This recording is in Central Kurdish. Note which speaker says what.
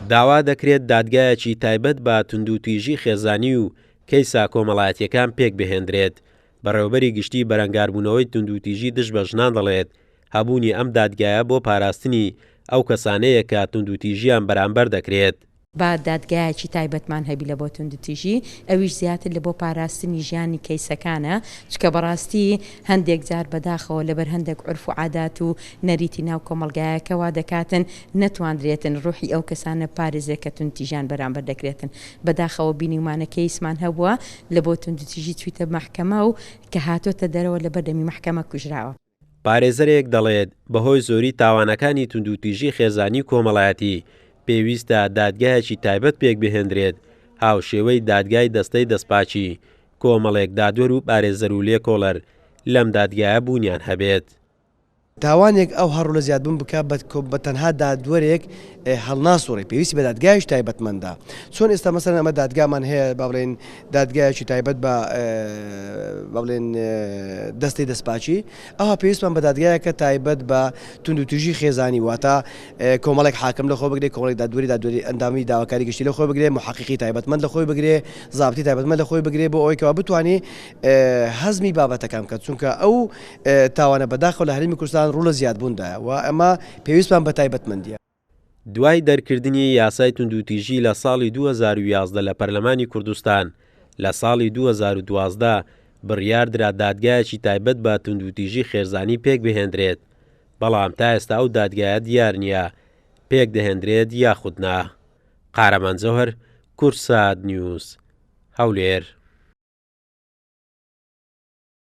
Speaker 1: داوا دەکرێت دادگایەکی تایبەت بە توندوتیژی خێزانی و کەیسە کۆمەڵایەتییەکان پێکبهێندرێت، بەڕێوەبەری گشتی بەرەنگاربوونەوەی توندوتیژی دژ بە ژنان دەڵێت، هەبوونی ئەم دادگایە بۆ پاراستنی ئەو کەسانەیە کە توندوتیژیان بەرامبەر دەکرێت.
Speaker 2: با دادگایەکی تایبەتمان هەبی لە بۆ توندوتیژی، ئەویش زیاتر لە بۆ پاراستنی ژیانی کەیسەکانە، چونکە بەڕاستی هەندێک جار بەداخەوە لەبەر هەندێک عورف و عادات و نەریتی ناو کۆمەڵگایەکە وا دەکاتن نەتواندرێتن ڕوحی ئەو کەسانە بپارێزرێت کە توندتیژیان بەرامبەر دەکرێتن. بەداخەوە بینیومانە کەیسمان هەبووە لە بۆ توندوتیژی چویتە مەحکەمە و کە هاتۆتە دەرەوە لەبەر دەمی مەحکەمە کوژراوە.
Speaker 1: پارێزەرێک دەڵێت، بەهۆی زۆری تاوانەکانی توندوتیژی خێزانی و کۆمەڵایەتی، پێویستە دادگایەکی تایبەت پێکبهێندرێت، هاوشێوەی دادگای دەستەی دەستپاکی، کۆمەڵێک دادوەر و پارێزەر و لێکۆڵەر لەم دادگایە بوونیان هەبێت.
Speaker 3: تاوانێک ئەو هەڕ لە زیادبوون بکە بە تەنها دادوەرێک هەڵناسوڕێ پێویستی بە دادگایش تایبەتمەندە چۆن ئێستا مەسەلەن ئەمە دادگامان هەیە با بڵێن دادگایەکی تایبەت بە با بڵێن دەستەی دەستپاکی ئەوها پێویستمان بە دادگایەکە تایبەت بە توندوتیژی خێزانی واتە کۆمەڵێک حاکم لە خۆ بگرێ کۆمەڵێک دادوەری دادوەری ئەندامی داواکاری گشتی لە خۆی بگرێ محققی تایبەتمەند لە خۆی بگرێ زابتی تایبەتمەند لە خۆی بگرێ بۆ ئەوەی کەوا بتوانێ هەزمی بابەتەکان بکات چونکە ئەو تاوانە بەداخەوە لە هەرێمی کوردستان ڕوو لە زیادبووندایە و ئەمە پێویستمان بە تایبەتمەندییە.
Speaker 1: دوای دەرکردنی یاسای توندوتیژی لە ساڵی 2011 لە پەرلەمانی کوردستان، لە ساڵی 2012 بڕیاردرا دادگایەکی تایبەت بە توندوتیژی خێرزانی پێکبهێندرێت، بەڵام تا ئێستا ئەو دادگایە دیار نییە پێکدەهێندرێت یاخود نا. قارەمان جەوهەر، کوردسات نیوز، هەولێر.